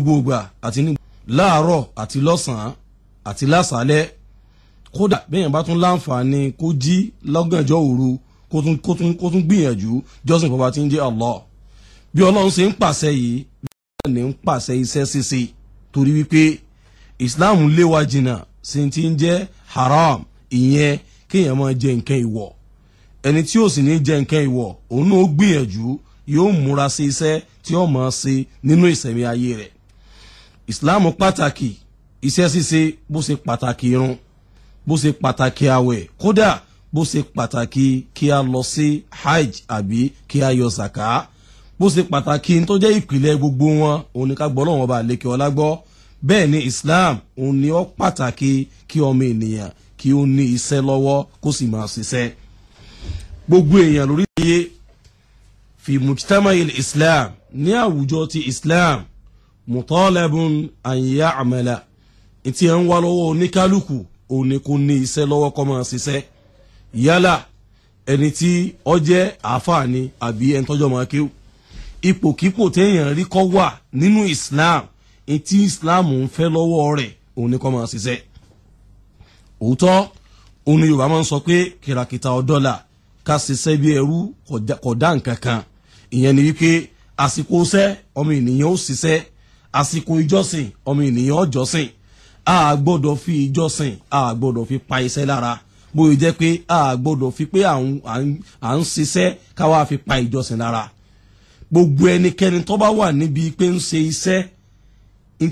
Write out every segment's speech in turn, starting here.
Gbogbo ìgbà àti ní láàárọ̀ àti lọ́sàn-án àti lásàálẹ̀, kódà bẹ́yẹn bá tún láǹfààní kó jí lọ́gànjọ́ òru, kó tún gbìyànjú jọ́sìn fọba tí ń jẹ́ Allah. Bí Ọlọ́run ṣe ń pàṣẹ yìí, bẹ́ẹ̀ ni ń pàṣẹ iṣẹ́ ṣíṣe, torí wípé Islam lé wa jìnnà sí ti ń jẹ́ haram, ìyẹn kéèyàn máa jẹ nǹkan ìwọ̀. Ẹni tí ó sì ní jẹ nǹkan ìwọ̀, òun náà ó gbìyànjú, yóò múra sí iṣẹ́ tí ó máa ṣe nínú ìsẹ̀mí ayé rẹ̀. Islam pàtàkì iṣẹ́ ṣíṣe bó ṣe pàtàkì irun, bó ṣe pàtàkì àwẹ̀, kódà bó ṣe pàtàkì kí a lọ sí hajj àbí kí a yọ zaka, bó ṣe pàtàkì tó jẹ́ ìpìlẹ̀ gbogbo wọn, òun ni ká gbọ́ Ọlọ́run Ọba àlékè ọlá gbọ́. Bẹ́ẹ̀ ni Islam, òun ni ó pàtàkì kí ọmọ ènìyàn kí ó ní iṣẹ́ lọ́wọ́, kó sì máa ṣiṣẹ́. Gbogbo èèyàn lórí ayé, fi mujtama'il Islam, ní àwùjọ ti Islam, mutalabun an ya'mala, ìtì ẹ̀ ń wá lọ́wọ́ oníkálukú, òun ni kò ní iṣẹ́ lọ́wọ́, kó máa ṣiṣẹ́, yálà ẹni tí ó jẹ́ àáfàá ni àbí ẹni tọ́jọ́ máa kéwù. Ipòkípò téèyàn rí kọ́ wà nínú Islam, ìtí Islam ń fẹ́ lọ́wọ́ rẹ̀, òun ni kó máa ṣiṣẹ́. Òótọ́ òun ni Yorùbá máa ń sọ pé kìràkìtà ọ̀dọ́là, ká ṣiṣẹ́ bí ẹrú kò dá nǹkan kan. Ìyẹn ni wípé àsìkò iṣẹ́, ọmọ ènìyàn ó ṣiṣẹ́; àsìkò ìjọsìn, ọmọ ènìyàn ó jọ́sìn. A gbọ́dọ̀ fi ìjọsìn, a gbọ́dọ̀ fi pa iṣẹ́ lára, bóyá jẹ́ pé a gbọ́dọ̀ fi pé à ń ṣiṣẹ́ ká wá fi pa ìjọsìn lára. Gbogbo ẹnikẹ́ni tó bá wà níbi pé ń ṣe iṣẹ́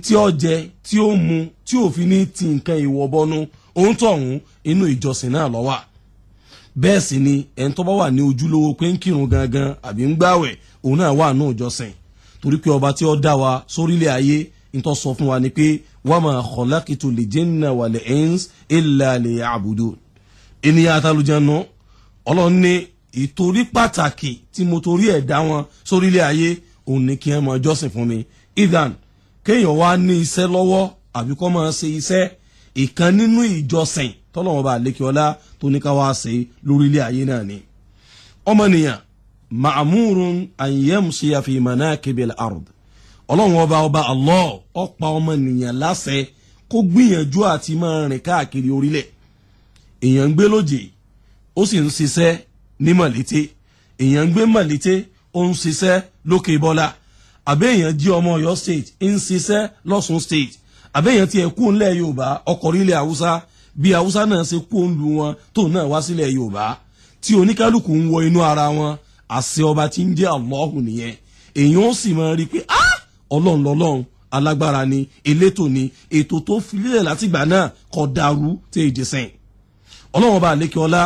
tí ó jẹ, tí ó mu, tí ò fi ní ti nǹkan ìwọ̀ bọnu, òun tọ̀hún, inú ìjọsìn náà ló wà. Bẹ́ẹ̀ sì ni ẹni tó bá wà ní ojúlówó pé ń kírun gangan àbí ń gbàwẹ̀, òun náà wà ní ìjọsìn, torí pé ọba tí ó dá wa sórílẹ̀ ayé, ń tó sọ fún wa ni pé wa ma khalaqtul jinna wal ins illa liya'budun. Ènìyàn àtàlùjànnú, Ọlọ́run ní ìtorí pàtàkì tí mo torí ẹ̀ dá wọn sórílẹ̀ ayé, òun ní kí ẹ máa jọ́sìn fún mi. Idan kéèyàn wá ní iṣẹ́ lọ́wọ́ àbí kó máa ṣe iṣẹ́, ìkan nínú ìjọsìn tọ́lọ́wọ́n bá lékè ọlá tó ní ká wá ṣe lórílẹ̀ ayé náà ni. Ọmọnìyàn ma'murun an yamshiya fi manakibil ard. Ọlọ́run Ọba, Ọba Allah, ó pa ọmọnìyàn láṣẹ kó gbìyànjú àti máa rìn káàkiri orílẹ̀. Èèyàn ń gbé lójè, ó sì ń ṣiṣẹ́ ní Mọ̀lété. Èèyàn ń gbé Mọ̀lété, ó ń ṣiṣẹ́ lókè Bọ́lá. Àbẹ́ èèyàn jí ọmọ Ọ̀yọ́ State, ń ṣiṣẹ́ lọ́ṣun State. Àbẹ́ èèyàn tiẹ̀ kú ńlẹ̀ Yorùbá, ọkọ̀ orílẹ̀ Haúsá, bí Haúsá náà ṣe kú ń lu wọn tóun náà wá sílẹ̀ Yorùbá, tí oníkálukú ń wọ inú ara wọn. Àṣẹ ọba tí ń jẹ́ Allahu nìyẹn. Èèyàn ó sì máa rí i pé, ah, Ọlọ́run lọ́lọ́run, alágbára ni, elétò ni, ètò tó fi lélẹ̀ látìgbà náà kò dàrú tí èdè sẹ́yìn. Ọlọ́run Ọba àlékè ọlá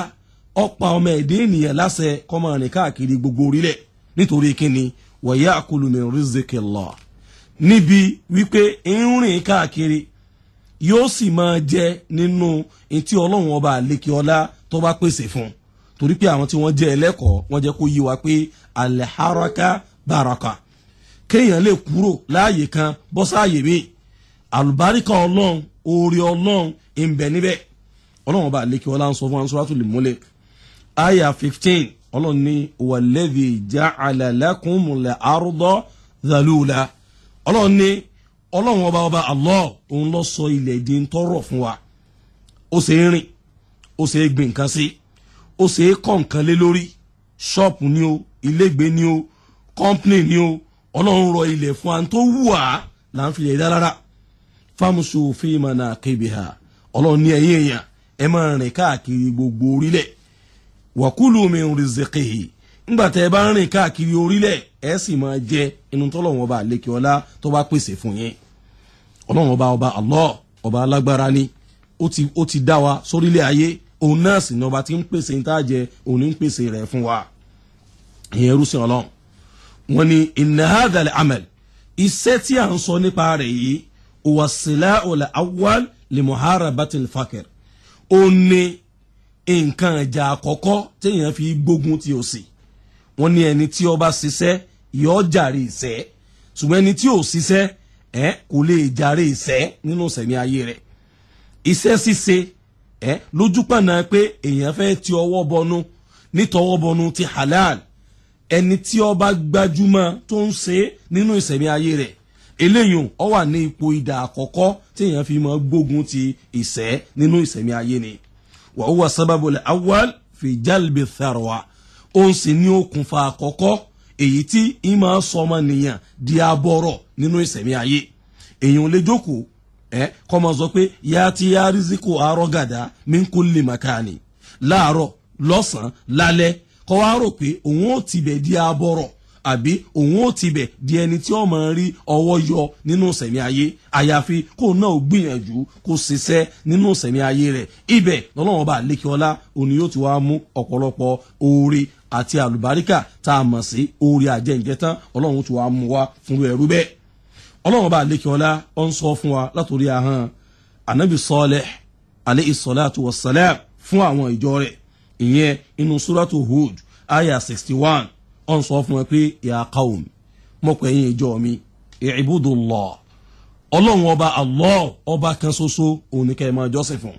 ọ̀pá ọmọ ẹ̀dẹ́ ènìyàn láṣẹ kó máa rìn káàkiri gbogbo orílẹ̀. Nítorí kíni? Wa ya'kulu min rizqillah. Níbi wípé ń rìn káàkiri, yóò sì máa jẹ nínú etí Ọlọ́run Ọba àlékè ọlá tó bá pèsè fún un, torí pé àwọn tí wọ́n jẹ́ ẹlẹ́kọ̀ọ́, wọ́n jẹ́ kó yé wa pé al-haraka baraka. Kéèyàn lè kúrò láàyè kan bọ́ sáàyè míì, àlùbáríkà Ọlọ́run, oore Ọlọ́run ń bẹ níbẹ̀. Ọlọ́run Ọba àlékè ọlá ń sọ fún Suratul Mulk, aya 15. Ọlọ́run ní walladhi ja'ala lakumul arda dhalula. Ọlọ́run ní Ọlọ́run Ọba, Ọba Allah, òun ló sọ ilẹ̀ di ń tọrọ fún wa. Ó ṣe é rìn, ó ṣe é gbìn nǹkan sí, ó ṣe é kọ́ nǹkan lé lórí. Ṣọ́ọ̀pù ni o, ilégbé ni o, company ni o, Ọlọ́run rọ ilẹ̀ fún wa tó wù á là ń fi lè dá lára. Famshu fi manakibiha. Ọlọ́run ní ẹ̀yin èèyàn, ẹ máa rìn káàkiri gbogbo orílẹ̀. Wakulu min rizqihi. Ńgbà tẹ́ ẹ bá ń rìn káàkiri orílẹ̀, ẹ sì máa jẹ inú tọ́lọ́run Ọba àlékè ọlá tó bá pèsè fún yín. Ọlọ́run Ọba, Ọba Allah, ọba alágbára ni. Ó ti dá wa sórílẹ̀ ayé, òun náà sì ní ọba tí ń pèsè ní tá a jẹ, òun ní ń pèsè rẹ̀ fún wa. Ìyẹn ẹrú sí Ọlọ́run, wọn ni inna hadha al-amal, iṣẹ́ tí à ń sọ nípa rẹ̀ yìí, huwa silahul awwal li muharabatil faqr. Ó ní nǹkan ìjà àkọ́kọ́ téèyàn fi gbógun ti òṣì. Wọ́n ní ẹni tí ó bá ṣiṣẹ́ yóò jàre ìṣẹ́, ṣùgbọ́n ẹni tí ò ṣiṣẹ́ ẹ kò lè jàre ìṣẹ́ nínú ìṣẹ̀mí ayé rẹ̀. Iṣẹ́ ṣíṣe ẹ lójúpọ̀nà pé èèyàn fẹ́ ti ọwọ́ bọnú, nítọwọ́ bọnú ti halal, ẹni tí ó bá gbajúmọ̀ tó ń ṣe nínú ìṣẹ̀mí ayé rẹ̀. Eléyìí ó wà ní ipò idà àkọ́kọ́ tí èèyàn fi máa gbógun ti ìṣẹ́ nínú ìṣẹ̀mí ayé ni. Wa huwa sababul awwal fi jalbi tharwa, òun sì ní okùnfà àkọ́kọ́ èyí tí ìmọ̀ sọmọnìyàn di abọ́rọ̀ nínú ìṣẹ̀mí ayé. Èèyàn lè jókòó kọ́ máa sọ pé yá ti yá rizikù arọ́gàdá min kulli makani, láàárọ̀ lọ́sàn-án lálẹ́, kọ́ wá rò pé òun ó tibẹ̀ di abọ́rọ̀ àbí òun ó tibẹ̀ di ẹni tí ó máa rí ọwọ́ yọ nínú ìṣẹ̀mí ayé. Àyàfi kó náà ó gbìyànjú kó ṣiṣẹ́ nínú ìṣẹ̀mí ayé rẹ̀. Ibẹ̀ lọ́lọ́wọ́n bá lékè ọlá òní yóò ti wá mú ọ̀pọ̀lọpọ̀ oore àti àlùbáríkà tá a mọ̀ sí oore àjẹǹjẹtán, Ọlọ́run ti wá mú wá fún ẹrú bẹ́ẹ̀. Ọlọ́run bá lékè ọlá ó ń sọ fún wa látòrí ahọ́n Ànábì Salih alayhi salatu wassalam fún àwọn ìjọ rẹ̀, ìyẹn inú suratu Hud aya 61. Ó ń sọ fún wọn pé ya qawm, mo pè yín ìjọ mi, i'budullah, Ọlọ́run ọba Allah ọba kan ṣoṣo òun ni kẹ́ ẹ máa jọ́sìn fún,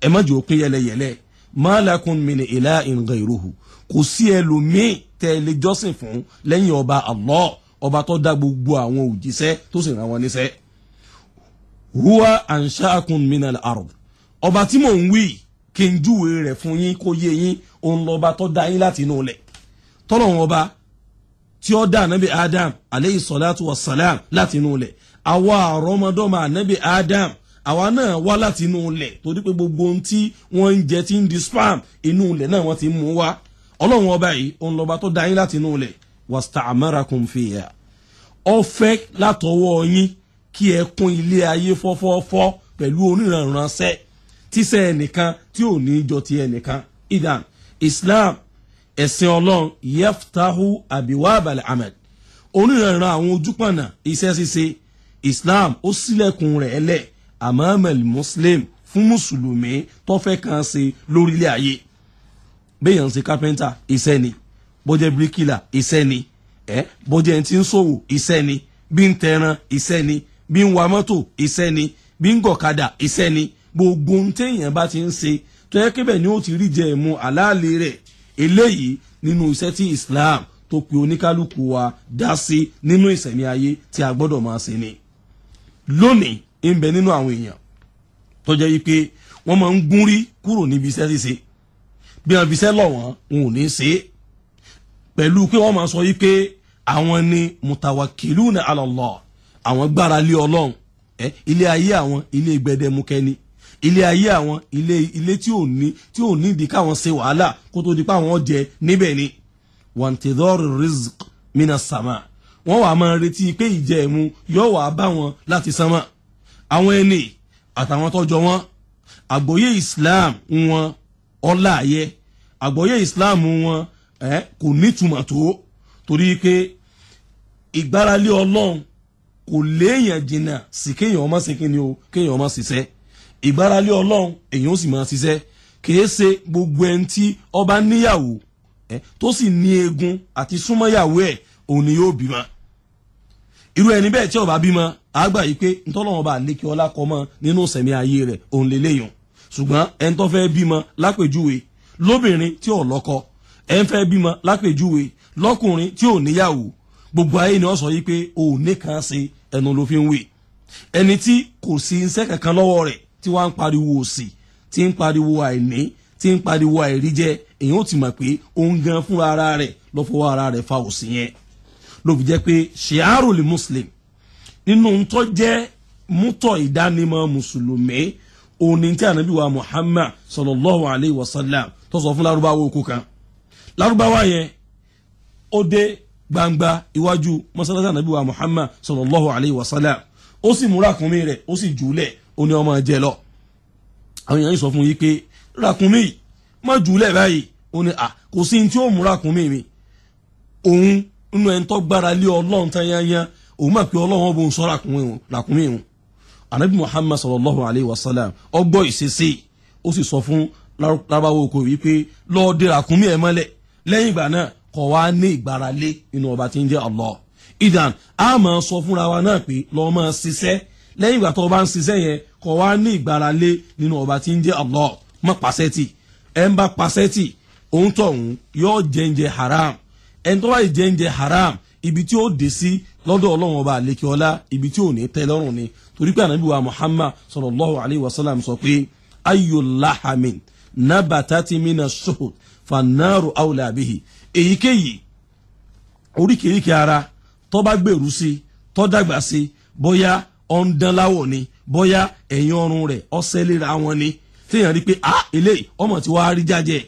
ẹ má jẹ́ ó pín yẹlẹyẹlẹ. Ma lakum min ilahin ghayruhu, kò sí ẹlòmíì tẹ́ ẹ lè jọ́sìn fún lẹ́yìn ọba Allah, ọba tó dá gbogbo àwọn òjíṣẹ́ tó sì rán wọn níṣẹ́. Huwa ansha'akum minal ard, ọba tí mò ń wí kí n júwe rẹ̀ fún yín kó yé yín, òun lọ́ba tó dá yín láti inú ilẹ̀. Tọ́lọ́run ọba tí ó dá ànábì Adam aleyhi salatu wa salam láti inú ilẹ̀, àwa àrọ́mọdọ́mọ ànábì Adam àwa náà wá láti inú ilẹ̀, torí pé gbogbo ohun tí wọ́n ń jẹ tí ń di spam inú ilẹ̀ náà wọ́n ti mú wá. Ọlọ́run ọba yìí òun lọ́ba tó dá yín láti inú ilẹ̀. Wasta'marakum fiha, ó fẹ́ látọwọ́ yín kí ẹ kún ilé ayé fọ́fọ́fọ́ pẹ̀lú oníranranṣẹ́ tíṣẹ́ ẹnìkan tí ò ní jọ ti ẹnìkan. Idan Islam ẹ̀sìn Ọlọ́run yaftahu abiwabal amal, oníranran àwọn ojúpọ̀nà iṣẹ́ ṣíṣe Islam ó ṣílẹ̀kùn rẹ̀ ẹlẹ̀ amamal muslim fún mùsùlùmí tó fẹ́ kàn ṣe lórílẹ̀ ayé. Béèyàn ṣe kápẹ́ńtà iṣẹ́ ni, bọ́jẹ́ bíríkìlà iṣẹ́ ni, bọ́jẹ́ ẹni tí ń ṣòwò iṣẹ́ ni, bí ń tẹran iṣẹ́ ni, bí ń wa mọ́tò iṣẹ́ ni, bí ń gọ̀kadà iṣẹ́ ni. Gbogbo ohun téèyàn bá ti ń ṣe tó yẹ kébẹ̀ ni ó ti rí jẹ ìmu àlàálẹ̀ rẹ̀, eléyìí nínú iṣẹ́ tí Islam tó pe oníkálukú wa dá sí nínú ìṣẹ̀mí ayé tí a gbọ́dọ̀ máa ṣe ni. Lónìí ń bẹ nínú àwọn èèyàn tó jẹ́ wípé wọ́n máa ń gúnrí kúrò níbi iṣẹ́ ṣíṣe, bí wọ́n fi iṣẹ́ lọ̀ wọ́n wọn ò ní ṣe é, pẹ̀lú pé wọ́n máa sọ wípé àwọn ni mutawakiluna ala Allah, àwọn gbára lé Ọlọ́run. Ilé ayé àwọn ilé gbẹdẹmukẹ ni, ilé ayé àwọn ilé tí ò ní ìdí káwọn ṣe wàhálà kó tó di pa àwọn jẹ níbẹ̀ ni. Wantidhar rizq minas sama, wọ́n wàá máa retí pé ìjẹ ìmu yóò wàá bá wọn láti sánmà. Àwọn ẹni àtàwọn tọ́jọ wọn, àgbọ́yé Islam wọn ọlá ayé, àgbọ́yé Islam wọn kò nítumọ̀ tó, torí pé ìgbáralé Ọlọ́run kò léèyàn jìnnà sí kéèyàn ọmọ sí kíni o, kéèyàn ọmọ ṣiṣẹ́. Ìgbáralé Ọlọ́run èèyàn ó sì máa ṣiṣẹ́. Kìí ṣe gbogbo ẹni tí ọba níyàwó tó sì ní egun àti súnmọ́yàwó ẹ̀ òun ni yóò bímọ. Irú ẹni bẹ́ẹ̀ tí ó bá bímọ, àgbà yìí pé ntọ́lọ́wọ́n bá lékè ọlá kọ́ mọ́ nínú ìṣẹ̀mí ayé rẹ̀ òun lè léyàn. Ṣùgbọ́n ẹni tó fẹ́ bímọ lápèjúwe lóbìnrin tí ò lọ́kọ, ẹni fẹ́ bímọ lápèjúwe lọ́kùnrin tí ò níyàwó, gbogbo ayé ni wọ́n sọ yìí pé òun nìkan ṣe ẹnu ló fi ń wè. Ẹni tí kò sí iṣẹ́ kankan lọ́wọ́ rẹ̀ tí wọ́n ń pariwo òṣì, tí ń pariwo àìní, tí ń pariwo àìríjẹ, èyàn ó ti mọ̀ pé òun gan fúnra ara rẹ̀ ló fọwọ́ ara rẹ̀ fa òṣì yẹn. Ló fi jẹ́ pé shi'arul muslim nínú tó jẹ́ mútọ̀ ìdánimọ̀ mùsùlùmí òní tí ànábì wa Muhammad sallallahu alayhi wa sallam tó sọ fún lárúbáwá oko kan. Lárúbáwá yẹn ó dé gbangba iwájú mọ́sálásí ànábì wa Muhammad sallallahu alayhi wa sallam, ó sì mú ràkúnmí rẹ̀ ó sì jùúlẹ̀, ó ní ọmọ jẹ lọ. Àwọn èèyàn yìí sọ fún yìí pé ràkúnmí má jùúlẹ̀ báyìí, ó ní à kò sí ní tí ó mú ràkúnmí mi, òun nínú ẹni tó gbára lé Ọlọ́run tán yányán, òun mọ̀ pé Ọlọ́run bó ń sọ ràkúnmí òun. Ànábì Muhammad sallallahu alayhi wa sallam ó gbọ́ ìṣesí, ó sì sọ fún lárúbáwá oko wípé lọ́ọ́ dé ràkúnmí ẹ̀ mọ́lẹ̀, lẹ́yìn ìgbà náà kọ̀ wá ní ìgbáralé inú ọba tí ń jẹ́ Allah. Idan a máa sọ fúnra wa náà pé lọ́ọ́ máa ṣiṣẹ́, lẹ́yìn ìgbà tó o bá ń ṣiṣẹ́ yẹn kọ̀ wá ní ìgbáralé nínú ọba tí ń jẹ́ Allah. Má pàṣẹ́tì, ẹ̀ ń bá pàṣẹ́tì òun tọ̀hún yóò jẹ́ǹjẹ haram, ẹni tó bá yìí jẹ́ǹjẹ haram ibi tí ó dé sí lọ́dọ̀ Ọlọ́run ọba àlekè ọlá, ibi tí ò ní tẹ́ lọ́rùn ni. Torí pé ànábì wa Muhammad sallallahu alayhi wa sallam sọ pé ayu lahamin nabatati mina suhud fannaru awla bihi. Èyíkéyìí oríkèéríkèé ara tó bá gbèrú sí, tó dàgbà sí, bóyá ọ̀ndánláwọ̀ ni, bóyá ẹ̀yìn ọrùn rẹ̀ ọ̀sẹ̀ léra wọn ni, téèyàn rí pé ah eléyìí ọmọ tí wàá rí jájẹ,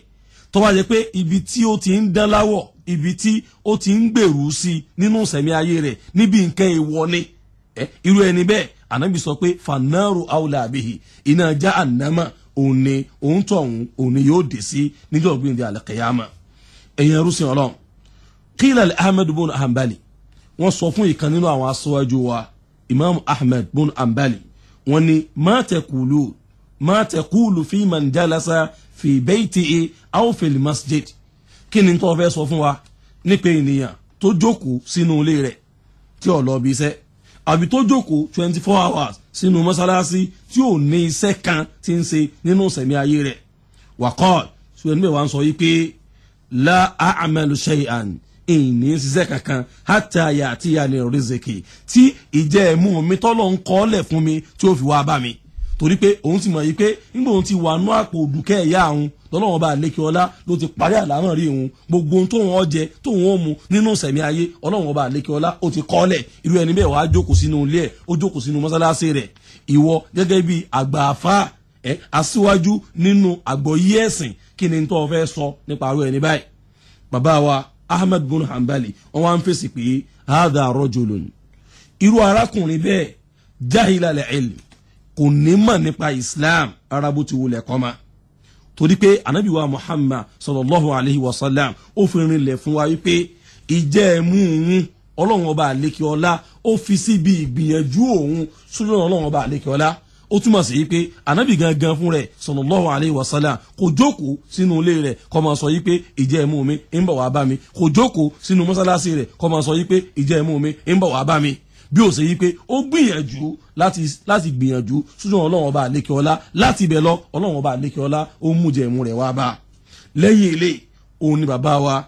tó bá jẹ́ pé ibi tí ó ti ń dán láwọ̀, ibi tí ó ti ń gbèrú sí nínú sẹ̀mí ayé rẹ̀ níbi nǹkan èèwọ̀ ni, irú ẹni bẹ́ẹ̀ ànábì sọ pé fanáàrù àwòlà àbíhì, iná já ànámà òun ni òun tọ̀hún òun ni yóò dé sí níjọ́ gbìyànjú àlùkìyámà. Ẹ̀yin ẹrúsìn Ọlọ́run, qila li Ahmed bun Hanbali, wọ́n sọ fún ìkan nínú àwọn aṣáájú wa Imam Ahmed bun Hanbali, wọ́n ní ma taqulu fi man jalasa fi baytihi aw fil masjid. Kí ni tó fẹ́ sọ fún wa nípa ènìyàn tó jókòó sínú ilé rẹ̀ tí ò lọ bí iṣẹ́, àbí tó jókòó 24 hours sínú mọ́sálásí tí ò ní iṣẹ́ kan tí ń ṣe nínú sẹ̀mí ayé rẹ̀? Waqal, ṣùgbọ́n níbẹ̀ wá ń sọ yìí pé la a'malu shay'an, ìní ṣiṣẹ́ kankan, hatta ya'tiyani rizqi, tí ìjẹ́ ẹ̀mú mi tọ́lọ̀ ń kọ́lẹ̀ fún mi tí ó fi wá bá mi. Torí pé òun ti mọ̀ yìí pé nígbà òun ti wà nú àpò òdùkẹ́ ẹ̀yà òun lọ́lọ́wọ́n bá lékè ọlá ló ti parí àlámọ̀ rí òun, gbogbo ohun tóun ó jẹ tóun ó mu nínú sẹ̀mí ayé Ọlọ́run ọba lékè ọlá ó ti kọ́lẹ̀. Irú ẹni bẹ́ẹ̀ wàá jókòó sínú ilé ẹ̀, ó jókòó sínú mọ́sálásí rẹ̀. Ìwọ gẹ́gẹ́ bí àgbà àfá ẹ̀ aṣíwájú nínú àgbọ́yé ẹ̀sìn, kí ni tó fẹ́ sọ nípa irú ẹni báyìí? Bàbá wa Ahmed bin Hanbali wọ́n wá ń fèsì pé hadha rajulun, irú arákùnrin bẹ́ẹ̀ jahila al-ilm, kò ní mọ̀ nípa Islam ara bó ti wulẹ̀ kọ́ ma. Torí pé anabi wa Muhammad sallallahu alayhi wa sallam ó fi rinlẹ̀ fún wa wípé ìjẹ́ ẹ̀mú òun Ọlọ́run ọba àlékè ọlá ó fi síbi ìgbìyànjú òun sójú Ọlọ́run ọba àlékè ọlá. Ó túmọ̀ sí pé anabi gangan fún rẹ̀ sallallahu alayhi wa sallam kò jókòó sínú ilé rẹ̀ kó máa sọ yí pé ìjẹ́ ẹ̀mú mi ń bọ̀ wá bá mi, kò jókòó sínú mọ́sálásí rẹ̀ kó máa sọ yí pé ìjẹ́ ẹ̀mú mi ń bọ̀ wá bá mi. Bí ó ṣe yí pé ó gbìyànjú láti gbìyànjú sójú Ọlọ́run ọba àlékè ọlá, láti ibẹ̀ lọ Ọlọ́run ọba àlékè ọlá ó mú jẹ ẹ̀mú rẹ̀ wá bá. Lẹ́yìn ilé òun ni bàbá wa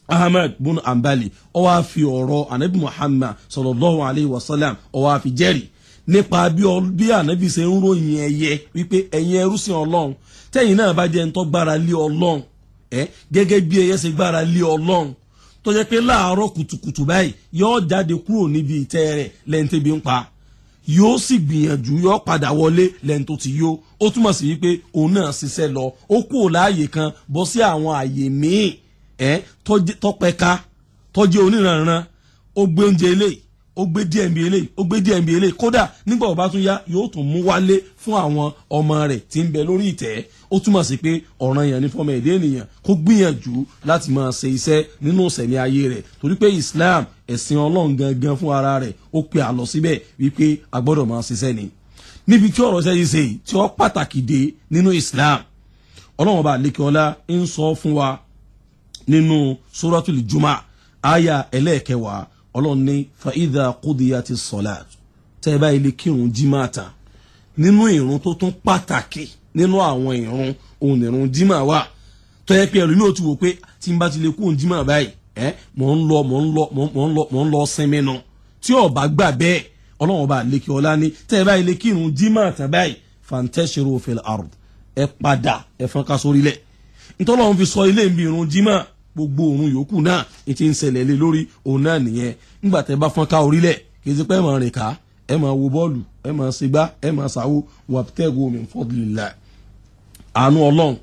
Ahmed bin Hanbali ó wá fi ọ̀rọ̀ anabi Muhammad sallallahu alayhi wa sallam ó wá fi jẹ́rìí nípa bí anabi ṣe ń ròyìn ẹyẹ wípé ẹ̀yin ẹrúsìn Ọlọ́run, tẹ́yìn náà bá jẹ́ ń tó gbára lé Ọlọ́run, gẹ́gẹ́ bí ẹyẹ ṣe gbára lé Ọlọ́run, tó jẹ́ pé láàárọ̀ kùtùkùtù báyìí yóò jáde kúrò níbi ìtẹ́ rẹ̀ lẹ́ni tẹ́bi ń pa, yóò sì gbìyànjú yóò padà wọlé lẹ́ni tó ti yó. Ó túmọ̀ sí wípé òun náà ṣiṣẹ́ lọ, ó kúrò láàyè kan bọ́ sí àwọn àyè míì tọ́pẹ́ka tọ́jú oníranran, ó gbé oúnjẹ eléyìí, ó gbé díẹ̀ nbí eléyìí, ó gbé díẹ̀ nbí eléyìí, kódà nígbà ó bá tún yá yóò tún mú wálé fún àwọn ọmọ rẹ̀ tí ń bẹ lórí ìtẹ́. Ó túmọ̀ sí pé ọ̀ràn yẹn ní fọmọ èdè ènìyàn kó gbìyànjú láti máa ṣe iṣẹ́ nínú ìsẹ̀mí ayé rẹ̀, torí pé Islam ẹ̀sìn Ọlọ́run gangan fún ara rẹ̀ ó pe àlọ́ síbẹ̀ wípé a gbọ́dọ̀ máa ṣiṣẹ́ ni. Níbi tí ọ̀rọ̀ ṣe ṣe tí ó pàtàkì dé nínú Islam, Ọlọ́run ọba àlékè ọlá ń sọ fún wa nínú Suratul Juma aya ẹlẹ́ẹ̀kẹwàá, Ọlọ́run ní fa idha qudiyati salat, tẹ́ ẹ bá ilé kírun jímà tán, nínú ìrun tó tún pàtàkì nínú àwọn ìrun òun ìrun jímà wà, tó yẹ pé ẹlòmíì ò ti wò pé tí n bá ti lè kú jímà báyìí mò ń lọ sinmi nu, tí ó bá gbà bẹ́ẹ̀ Ọlọ́run ọba àlékè ọlá ní tẹ́ ẹ bá ilé kírun jímà tán báyìí fantashiru fil ard, ẹ padà ẹ fọ́nká sórílẹ̀. Ntọ́lọ́run fi sọ ilé ìbí ìrun jímà, gbogbo òrun yòókù náà ti ń ṣẹlẹ̀ lé lórí òun náà nìyẹn. Nígbà tẹ́ bá fọ́nká orílẹ̀, kì í ṣe pé ẹ máa rìn ká, ẹ máa wo bọ́ọ̀lù, ẹ máa ṣègbá, ẹ máa ṣàwó, wabtagu min fadlillah, àánú Ọlọ́run,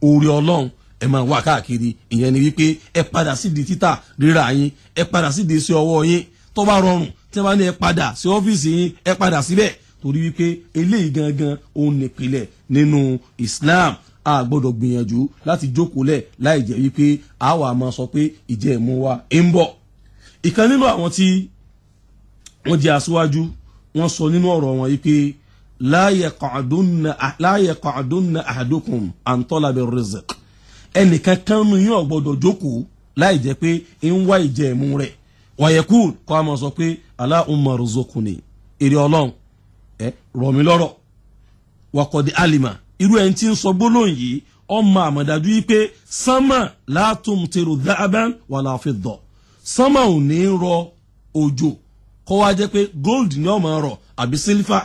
oore Ọlọ́run ẹ máa wá káàkiri. Ìyẹn ni wípé ẹ padà sídìí títà rírà yín, ẹ padà sídìí sí ọwọ́ yín, tó bá rọrùn tí wọ́n bá ní ẹ padà sí ọ́fíìsì yín, ẹ padà síbẹ̀, torí wípé eléyìí gangan òun nìpìlẹ̀ nínú Islam. A gbọ́dọ̀ gbìyànjú láti jókòólẹ̀ láì jẹ́ wípé a wà máa sọ pé ìjẹ́ ìmú wa ń bọ̀. Ìkan nínú àwọn tí wọ́n jẹ́ aṣíwájú wọ́n sọ nínú ọ̀rọ̀ wọn wípé la yaq'udunna ahadukum an talabi rizq, ẹnìkan kan nínú yín ò gbọ́dọ̀ jókòó láì jẹ́ pé ń wá ìjẹ́ ìmú rẹ̀. Wa yaqul, kọ́ a máa sọ pé Allahumma rzuqni, èrè Ọlọ́run rọ̀ mí lọ́rọ̀. Wa qad alima, irú ẹni tí ń sọ gbólóhùn yìí ọmọ àmọ̀dájú yìí pé sánmà la tumtiru dhahaban wala fidda, Sánmà ò ní rọ òjò kó wá jẹ́ pé gold ni ó máa rọ̀ àbí sílífà.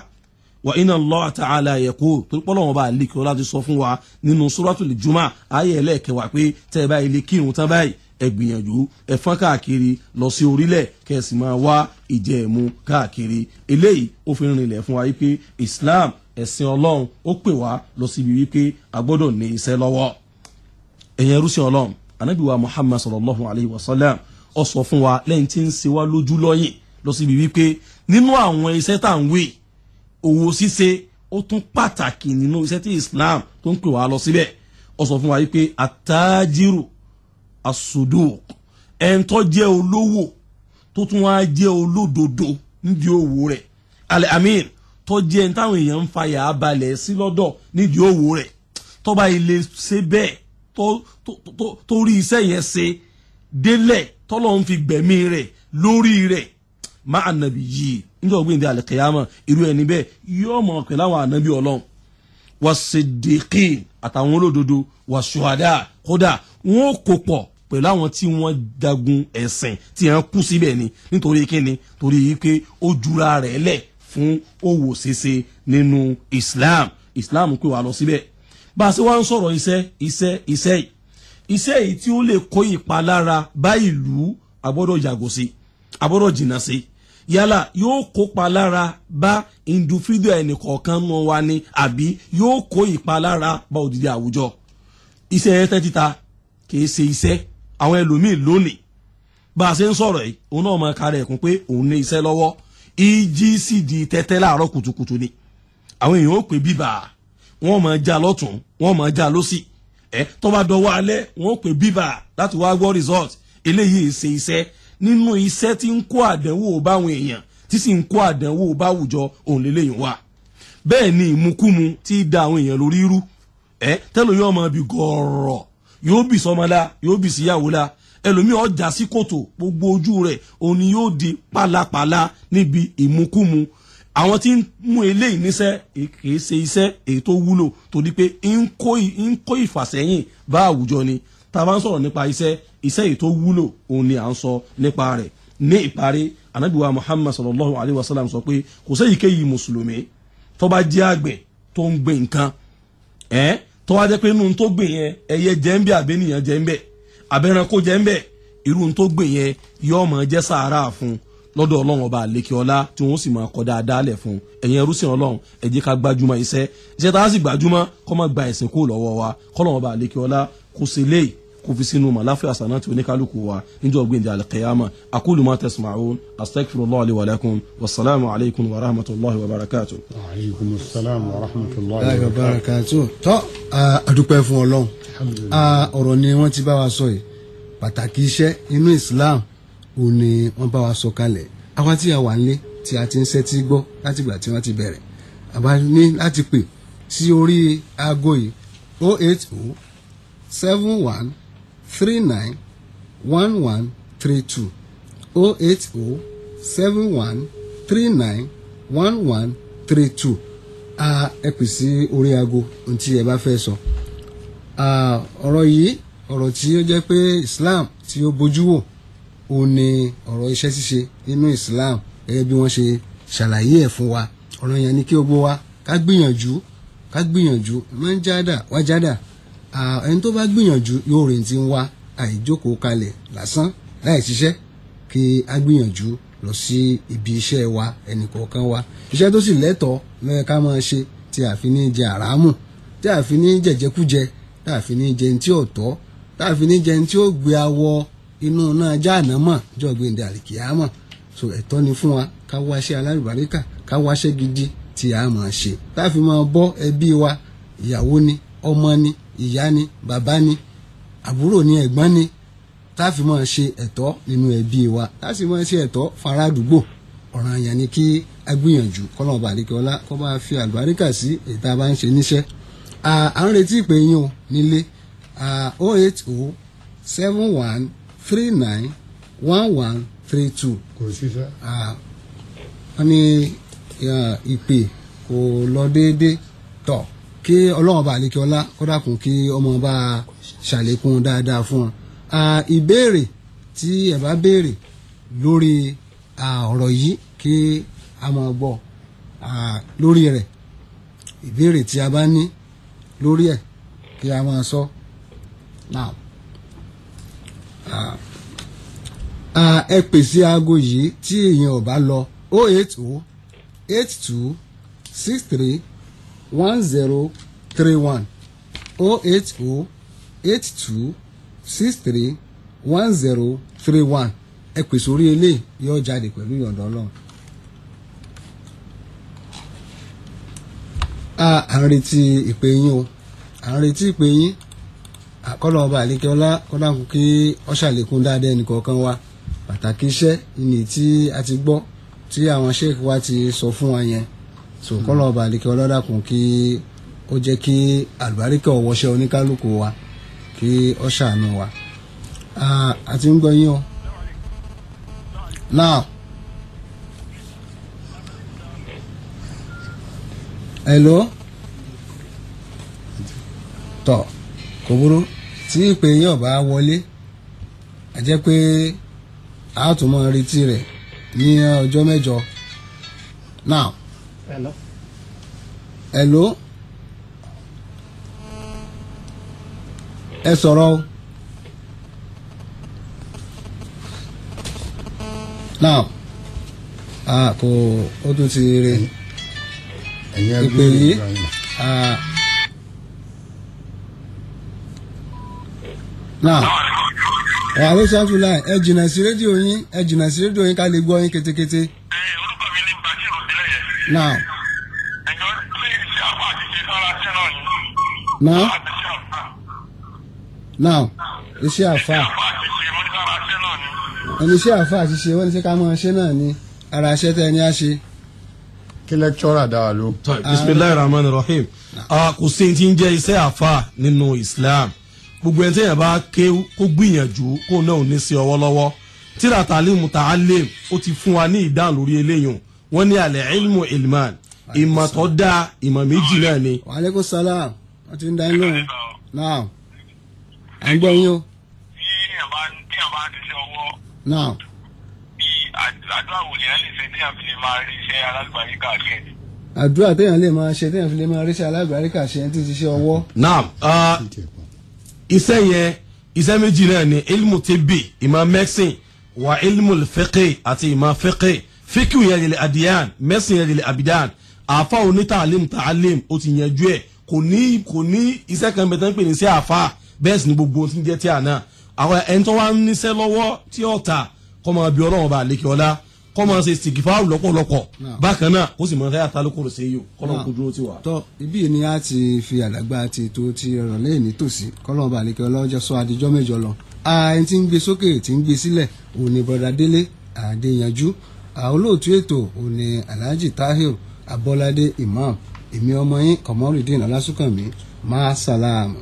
Wa inna Allah ta'ala yaqul, torí pé Ọlọ́run bá lè kí ọ láti sọ fún wa nínú Suratul Jumu'ah ayé ẹlẹ́ẹ̀kẹwàá pé tẹ́ ẹ báyìí lè kírun tán báyìí, ẹ gbìyànjú ẹ fọ́n káàkiri lọ sí orílẹ̀ kẹ́sì máa wá ìjẹ ìmu káàkiri. Eléyìí ó fi rinlẹ̀ fún wa wípé Islam ẹ̀sìn Ọlọ́run ó pè wá lọ síbi wípé a gbọ́dọ̀ ní iṣẹ́ lọ́wọ́. Ẹ̀yin ẹrúsìn Ọlọ́run, Ànábì wa Muhammad sallallahu alayhi wa sallam ó sọ fún wa lẹ́yìn tí ń ṣe wá lójú lọ́yìn lọ síbi wípé nínú àwọn iṣẹ́ tá à ń wí, òwò ṣíṣe ó tún pàtàkì nínú iṣẹ́ tí Islam tó ń pè wá lọ síbẹ̀. Ó sọ fún wa wípé àtàjírù asuduk, ẹn tó jẹ́ olówó tó tún wá jẹ́ olódodo nídìí òwò rẹ̀, al-amir tó jẹ́ ẹn táwọn èèyàn ń fàyà balẹ̀ sí lọ́dọ̀ nídìí òwò rẹ̀, tó bá ilé ṣe bẹ́ẹ̀ tó rí iṣẹ́ yẹn ṣe délẹ̀ tọ́lọ́ ń fi gbẹ̀mí rẹ̀ lórí rẹ̀ má ànàbì yìí níjọ́ ọ̀gbìn al-qiyama, irú ẹni bẹ́ẹ̀ yóò mọ̀ pẹ̀lú àwọn ànàbì Ọlọ́run was-siddiqin àtàwọn olódodo was-shuhada, kódà wọn kò pọ̀ pẹ̀lú àwọn tí wọ́n jagun ẹ̀sìn tí wọ́n kú síbẹ̀ ni. Nítorí kíni? Torí pé ó jura rẹ̀ lẹ̀ fún òwò ṣíṣe nínú Islam. Islam pè wá lọ síbẹ̀. Bá a ṣe wá ń sọ̀rọ̀ iṣẹ́ iṣẹ́ iṣẹ́ yìí, iṣẹ́ yìí tí ó lè kó ìpalára bá ìlú, a gbọ́dọ̀ yàgò sí, a gbọ́dọ̀ jìnnà sí. Yálà yóò kópa lára bá individual ẹnìkọ̀ọ̀kan mọ́ wa ni, àbí yóò kó ìpalára bá òdìdí àwùjọ. Iṣẹ́ ẹ̀tẹ́ títa kìí ṣe iṣẹ́ àwọn ẹlòmíì lónìí. Bá a ṣe ń sọ̀rọ̀ yìí, òun náà máa kára ẹ̀kún pé òun ní iṣẹ́ lọ́wọ́. Ìjì sì di tẹ́tẹ́ láàárọ̀ kùtùkùtù ni. Àwọn èèyàn ó pè bíbà, wọ́n máa já lọ́tún, wọ́n máa já lọ́sì. Ẹ tó bá dọwọ́ alẹ́, wọ́n ó pè bíbà láti wá gbọ́ result. Eléyìí ṣe iṣẹ́. Nínú iṣẹ́ tí ń kó àdánwò báwọn èèyàn, tí sì ń kó àdánwò báwùjọ, òun lélẹ́yìn wà. Bẹ́ẹ̀ ni ìmukúmu tí í da àwọn èèyàn lórí rú. Ẹ tẹ́lẹ̀ yóò máa bí gọ̀ọ̀rọ̀, yóò bì sọmọlá, yóò bì síyàwó la, ẹlòmíì ọjà sí kòtò, gbogbo ojú rẹ̀ òun ni yóò di pálapàla níbi ìmukúmu. Àwọn tí ń mú eléyìí níṣẹ́ kìí ṣe iṣẹ́ èyí tó wúlò, torí pé ń kó ìfàsẹ́yìn bá àwùjọ ni. Tá a bá ń sọ̀rọ̀ nípa iṣẹ́, iṣẹ́ èyí tó wúlò òun ni à ń sọ nípa rẹ̀. Ní ìparí, Ànábì wa Muhammad sallallahu alayhi wa sallam sọ pé kò séyìíkéyìí mùsùlùmí tó bá jẹ́ àgbẹ̀ tó ń gbìn nǹkan, tó wá jẹ́ pé inú tó gbìn yẹn ẹyẹ jẹ́ ń bẹ, àbẹ́nìyàn jẹ́ ń bẹ, àbẹ́ranko jẹ́ ń bẹ, irú tó gbìn yẹn yóò máa jẹ́ sàárà fún lọ́dọ̀ Ọlọ́run ọba àlékè ọlá, tí wọ́n sì máa kọ́ dáadáa lẹ̀ fún. Ẹ̀yin ẹrúsìn Ọlọ́run, ẹ jẹ́ ká gbájúmọ́ iṣẹ́. Iṣẹ́ tá a sì gbájúmọ́ kó má gba ẹ̀sìn kúrò lọ́wọ́ wa. Kọ́lọ́run ọba àlékè ọlá kó ṣe léyìí kó fi sínú màláfíà sànà tí oníkálukú wa níjọ́ gbẹ̀ndẹ̀ alqiyama. Aqulu ma tasma'un, astaghfirullah li wa lakum, wasalaamu alaykum wa rahmatulahi wa barakatuh. Wa alaykum assalam wa rahmatulahi wa barakatuh. Tọ́ a dúpẹ́ fún Ọlọ́run. Ọ̀rọ̀ ni wọ́n ti bá wa sọ yìí, pàtàkì iṣẹ́ inú Islam ò ní wọ́n bá wa sọ kalẹ̀. Àwa tí a wà nílé tí a ti ń ṣẹ́tí gbọ́ látìgbà tí wọ́n ti bẹ̀rẹ̀, àbá ní láti pè sí orí aago yìí 080 71 39 11 32 080 71 39 11 32. Ẹ pè sí orí aago ohun tí ẹ bá fẹ́ sọ. Ọ̀rọ̀ yìí, ọ̀rọ̀ tí ó jẹ́ pé Islam tí ó bójú wò ó ní ọ̀rọ̀ iṣẹ́ ṣíṣe nínú Islam gẹ́gẹ́ bí wọ́n ṣe ṣàlàyé ẹ̀ fún wa. Ọ̀rọ̀ yẹn ni kí gbogbo wa ká gbìyànjú, ká gbìyànjú, máa ń jádà wá jádà. Ẹni tó bá gbìyànjú yóò rìn tí ń wá, àìjókòó kalẹ̀ lásán láì ṣiṣẹ́. Kí a gbìyànjú lọ sí ibi iṣẹ́ wa, ẹnì kọ̀ọ̀kan wa. Iṣẹ́ tó sì lẹ́tọ̀ọ́ ló yẹ ká máa ṣe, tí a fi ní jẹ àràmù, tí a fi ní jẹjẹkújẹ, tí a fi ní jẹ ní tí ò tọ́, tí a fi ní jẹ ní tí ó gbé awọ inú náà jáàná mọ̀ jọ gbẹ̀ǹdẹ̀ àlìkìyámọ̀. So ẹ̀tọ́ ni fún wa ká wáṣẹ́ alálùbáríkà, ká wáṣẹ́ gidi tí a máa ṣe, tá a fi máa bọ́ ẹbí wa, ìyàwó ni, ọmọ ni, ìyá ni, bàbá ni, àbúrò ni, ẹ̀gbọ́n ni, tá a fi máa ṣe ẹ̀tọ́ nínú ẹbí wa, tá a sì máa ṣe ẹ̀tọ́ fara àdúgbò. Ọ̀ràn yẹn ni kí a gbìyànjú kọ́lọ́n ọba àdékẹ́ọ́lá kó bá fi àlùbáríkà sí èyí tá a bá ń ṣe níṣẹ́. À ń retí ìpè yín o nílé 080 71 39 11 32. Kò síṣẹ́. Wọ́n ní ìpè kò lọ déédéé tọ̀. Kí Ọlọ́run ọba àlekíọ́lá kó dákun kí ọmọ bá ṣàlékún dáadáa fún wọn. Ìbéèrè tí ẹ bá béèrè lórí ọ̀rọ̀ yìí kí a máa gbọ́ lórí rẹ̀, ìbéèrè tí a bá ní lórí ẹ̀ kí a máa sọ. Now, ẹ pèsè aago yìí tí èèyàn ò bá lọ 080 82 63 1031 080 82 63 1031. Ẹ pèsè orí eléyìí yóò jáde pẹ̀lú ìyọ̀ǹda Ọlọ́run. À ń retí ìpè yín o, à ń retí ìpè yín. Àkọlọ ọba àlékeọlá kọdákun kí ó ṣàlékún dáadáa ẹnìkọ̀ọ̀kan wa. Pàtàkì iṣẹ́ ìní tí a ti gbọ́ tí àwọn sheikh wa ti sọ fún wa yẹn, so kọlọ ọba àlékeọlá dákun kí ó jẹ́ kí àlùbáríkà ọwọ́ṣẹ́ oníkálukú wa kí ó ṣàánú wa. A ti ń gbọ́ yín o. Now, hello, tọ kò burú tí ìpè yín ò bá wọlé, a jẹ́ pé a tún máa retí rẹ̀ ní ọjọ́ mẹ́jọ. Now, Hello. Hello, ẹ sọ̀rọ̀ o. Now, kò ó tún ti re ìpè yìí. Now, wàhálà sàfùlà, ẹ jìnnà sí rédíò yín, ẹ jìnnà sí rédíò yín ká lè gbọ́ yín kétékété. Orúkọ mi ní Bashiru Délẹ̀yẹ. Now, Ẹ̀jọ̀ ṣé iṣẹ́ àpá àti ṣe sára ṣẹ́ náà ni? Now, Àti ṣe àpá. Now, iṣẹ́ àfà. Àpá àti ṣe mo ní sára ṣẹ́ náà ni. Ẹni iṣẹ́ àfà àti ṣe wọ́n ní ṣe ká máa ṣe náà ni ara iṣẹ́ tẹ́ ẹni á ṣe. Kí lẹ́kítọ́rà dá wa ló. Bisimilahi rahman rahim. Kò sí ti ń jẹ́ iṣẹ́ àfà nínú Islam. Gbogbo ẹni tẹ́yàn bá ké kó gbìyànjú kó náà ò ní sí ọwọ́ lọ́wọ́. Tíra tàlímù tàálìm ó ti fún wa ní ìdáhùn lórí eléyìí. Wọ́n ní alẹ́ ilmu ilman, ìmọ̀ tó dáa ìmọ̀ méjì náà ni. Wa alaikum salam, wọ́n ti ń dá yín lóhùn. Now, à ń gbọ́ yín o. Tí èèyàn bá ń ṣiṣẹ́ ọwọ́ Now, bí àdúrà wò lèèyàn lè ṣe téèyàn fi lè máa rí iṣẹ́ alálùbáríkà ṣe. Àdúrà téèyàn lè máa ṣe téèyàn fi lè máa ríṣẹ́ alábàríkà ṣe ẹni tí ń ṣiṣẹ́ ọwọ́. Naam, iṣẹ́ yẹn iṣẹ́ méjì náà ni ilmu tibbi ìmọ̀ mẹ́sìn wa ilmu fiqi àti ìmọ̀ fiqi. Fiqi yẹn lè adiyan, mẹ́sìn yẹn lè abidan. Àfa oní tàlím tàlím ó ti yanjú ẹ̀, kò ní iṣẹ́ kan bẹ̀ tán pè ní sí àfa, bẹ́ẹ̀ sì ni gbogbo ohun tí ń jẹ́ tí a náà. Àwọn ẹni tó wá ń níṣẹ́ lọ́wọ́ tí ó ta kọ́ máa bí Ọlọ́run bá lékè ọlá, kọ́ máa ṣe sìgìfáàrù lọ́pọ̀lọpọ̀. Bákan náà ó sì máa fẹ́ àtàlùkòrò sí yìí kọ́ lọ́n kó dúró tì wá. Tọ́ ibi ni a ti fi àdàgbà ti ètò ti ọ̀rọ̀ lẹ́yìn nítòsí kọ́lọ́ọ̀bà àlekè ọlọ́jọ́ sọ àdìjọ́ mẹ́jọ lọ. Ẹni tí ń gbé sókè tí ń gbé sílẹ̀ òun ni Bọ́dà Délé Adéyanjú. Olóòtú ètò òun ni Alhaji Tahir Abọ́ládé Imam. Èmi ọmọ yín Kọ̀mọ́rìndín Ọlásùnkànmí máa sàlámù.